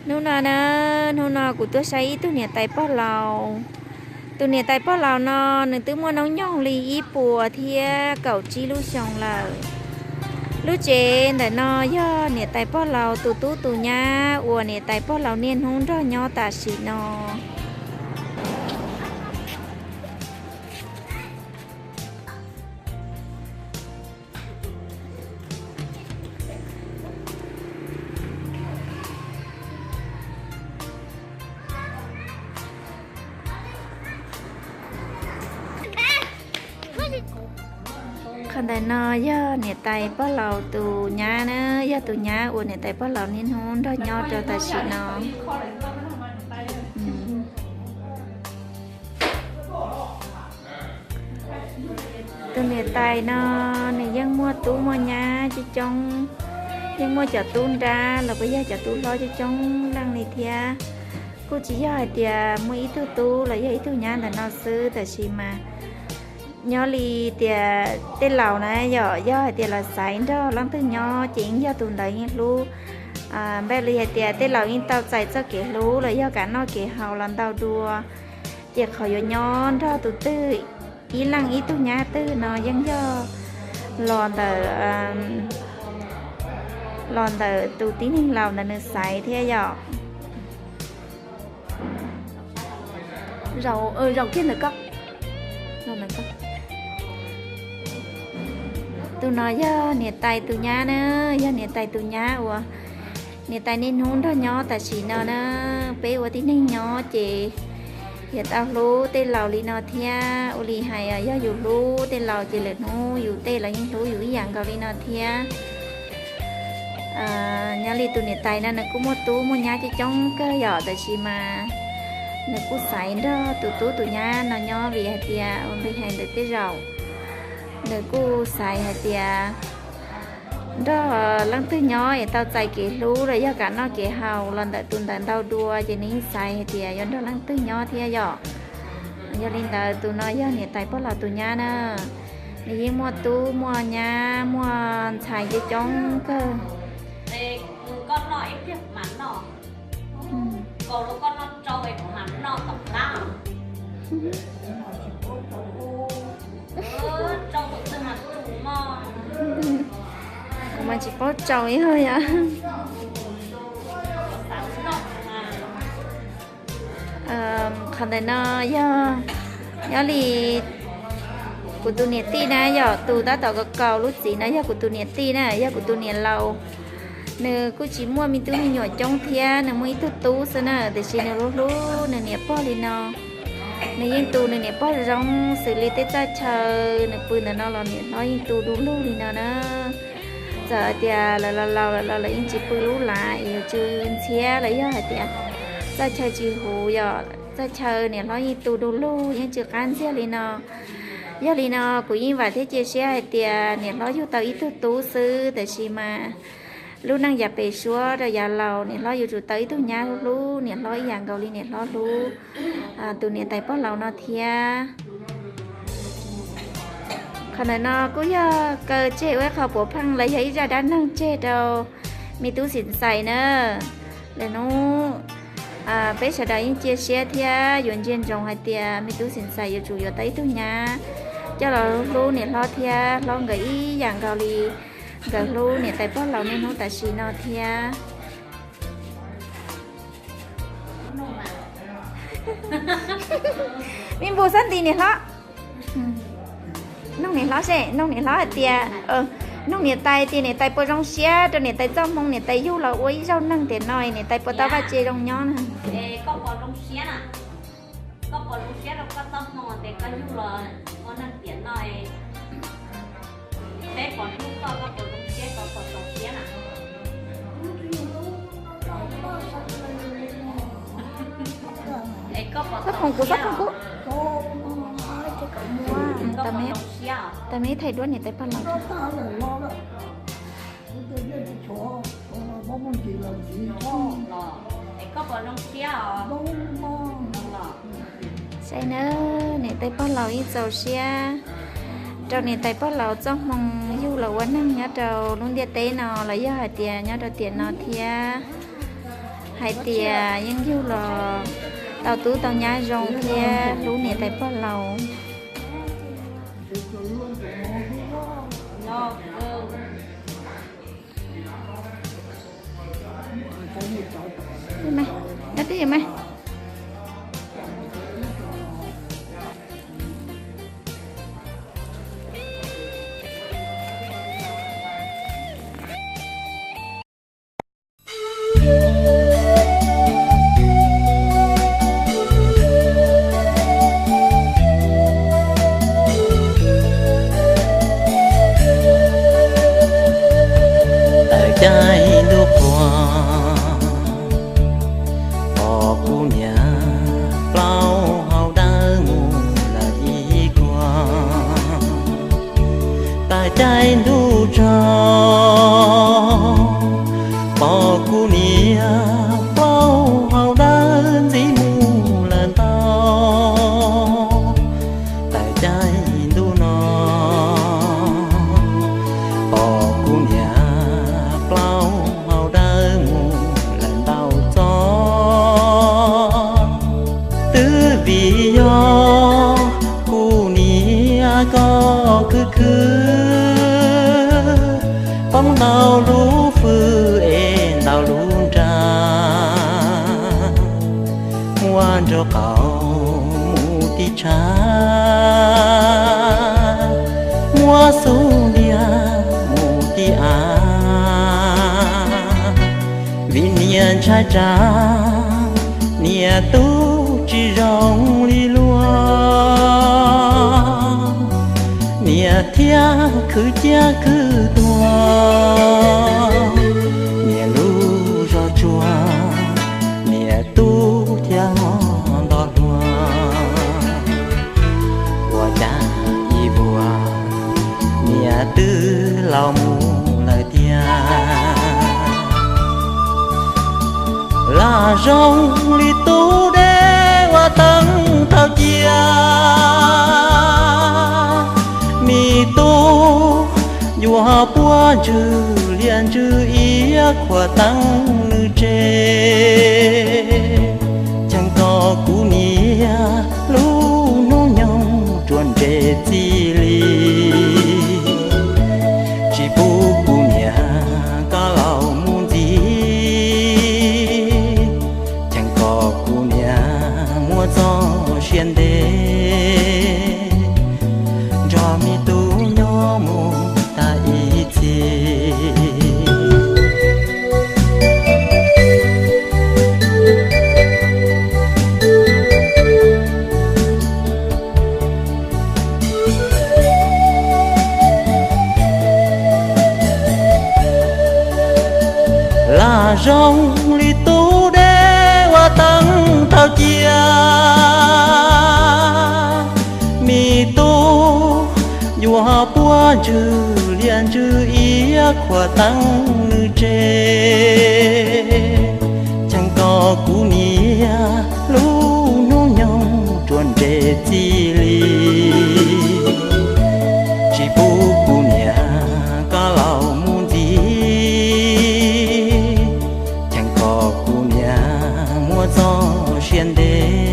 Hnub no na, hnub no kuv tuaj saib ib tug niam tais pog laus. Tus niam tais pog laus no nws twb muaj hnub nyoog li ib puas thiab kaum tsib lub xyoos lawm. Lub tsev ntawm no yog niam tais pog laus tus tub tus nyab uas niam tais pog laus niaj hnub nrog nyob tam sim no. Qhov ntawm no yog niam tais pog laus tus nyab na, yog tus nyab uas niam tais pog laus niaj hnub nrog nyob rau tam sim no. Tus niam tais no nws yeej muaj tub muaj nyab coob coob, yeej muaj cov tub nrab los puas yog cov tub hlob coob coob leej li thiab. Kuj tsis yog hais tias muaj ib tug tub los yog ib tug nyab ntawm no xwb, tab sis mas nyob li tias tej laus na yom, yog hais tias los xaiv nrog leej twg nyob ces yeej yog tus ntawd yeej hlub. Npaj li hais tias tej laus yeej tau txais txoj kev hlub los yog kev noj kev haus los ntau dua. Ces qhov yuav nyob nrog tus twg, ib leej ib tug nyab twg no yeej yog los ntawm, los ntawm tus tib neeg laus ntawd nws xaiv thiab yom. Zaum kiag ntawm ko. Tus no yog niam tais tus nyab na, yog niam tais tus nyab uas niam tais niaj hnub nrog nyob tam sim no na. Peb ua tib neeg nyob ces yuav tau hlub tej laus li no thiab. Ua li hais yog yus hlub tej laus ces lwm hnub yus tej los yeej hlub yus ib yam nkaus li no thiab. Nyob li tus niam tais no nws kuj muaj tub muaj nyab coob coob kawg yom, tab sis mas nws kuj xaiv nrog tus tub tus nyab no nyob vim hais tias ua li hais ntawm tej zaum nws kuj xaiv hais tias nrog leej twg nyob es tau txais kev hlub los yog kev noj kev haus los ntawm tus ntawd ntau dua ces nws yeej xaiv hais tias yuav nrog leej twg nyob thiab yom. Yog li ntawd tus no yog niam tais pog laus tus nyab na, nws yeej muaj tub muaj nyab muaj ntxhais coob coob kawg. Kuv mas tsis paub tsau ib yam. Qhov ntawm no yog, nyob li kuv tus niam tij na, yog tus tab tom kaus lub txiv no yog kuv tus niam tij na, yog kuv tus niam laus. Nws kuj tsis muaj me tub me nyuam coob thiab, nws muaj ib tug tub xwb na, tiam sis nws hlub hlub nws niam pog li no. Nws yeej tu nws niam pog zoo xws li tej txaj chaw nws pw ntawm no los niam hlob yeej tu du lug li no na. Txawm hais tias lawv laus laus lawm los lawv yeej tsis pw lub lav es yuav tsw ntxhiab los yog hais tias txaj chaw tsis huv yom, txaj chaw niam hlob yeej tu du lug yeej tsw qab ntxiag li no. Yog li no kuv yeej vam thiab cia siab hais tias niam hlob yug tau ib tug tub xwb, tab sis mas lub neej yav pem suab rau yav laus niam hlob yuav tsum tau ib tug nyab hlub hlub niam hlob ib yam nkaus li niam hlob hlub tus niam tais pog laus no thiab. Qhov ntawm no kuj yog kaw tseg ua ib qho puav pheej los yog ib zaj dab neeg tseg rau me tub xim xais na. Lawm hnub peb sawv daws yeej cia siab thiab yuav ntsia ntsoov hais tias me tub xim xais yuav tsum yuav tau ib tug nyab coj los hlub niam hlob thiab hlob nkawd ib yam nkaus li nkawd hlub niam tais pog laus niaj hnub tam sim no thiab. Me npus xab nti niam hlob. Noog niam hlob seb, noog niam hlob hais tias, noog niam tais tias niam tais puas zoo siab rau niam tais txoj hmoo niam tais yug los ua ib zaug neeg tiam no niam tais puas tau vaj tse zoo nyob na. Xab khoom kuv, xab khoom kuv. Tau me thaij duab niam tais pog laus. Saib na, niam tais pog laus ib txaus siab rau niam tais pog laus txoj hmoo yug los ua neeg nyob rau lub ntiaj teb no los yog hais tias nyob rau tiam no thiab. Hais tias yeej yug los tau tub tau nyab zoo thiab hlub niam tais pog laus. Tawm caij ntuj qhua, pom kuv niam plaub hau dawb mus lawm ib kuag. Tawm caij ntuj tsaug, pom kuv niam plaub hau dawb ntxiv mus lawm ntau. Tawm caij ntuj no, pom kuv niam plaub hau dawb mus lawm ntau txoj. Twb vim yog kuv niam koj khwv khwv, poob ntau lub fwj es ntau lub nra, muab nraub qaum mus tib tshav, muab xub ntiag mus tib av. Vim niam ntshai tsam niam tub tsis zoo li luag, niam thiaj khwv ciaj khwv tuag. Niam lub zog tsuag, niam tub thiaj ho nto hluas. Ua cas ib vuag niam twb laus mus lawm tiag. Lam zoo li tub deb ua teeb tau cia, me tub yuav puab ntswg liaj ntswg iab khuam teeb nws tse. Cheem kom kuv niam lub hnub nyoog ruam nres txij li, tsis pub kuv niam koj laus mus ntxiv. Cheem kom kuv niam muab txoj sia ntev nrog me tub nyob mus tag ib txhis. Lam zoo li tub deb ua teeb tau cia, me tub yuav puab ntswg liaj ntswg iab khuam teeb nws tse. Cheem kom kuv niam lub hnub nyoog ruam nres txij li, tsis pub kuv niam koj laus mus ntxiv. Cheem kom kuv niam muab txoj sia ntev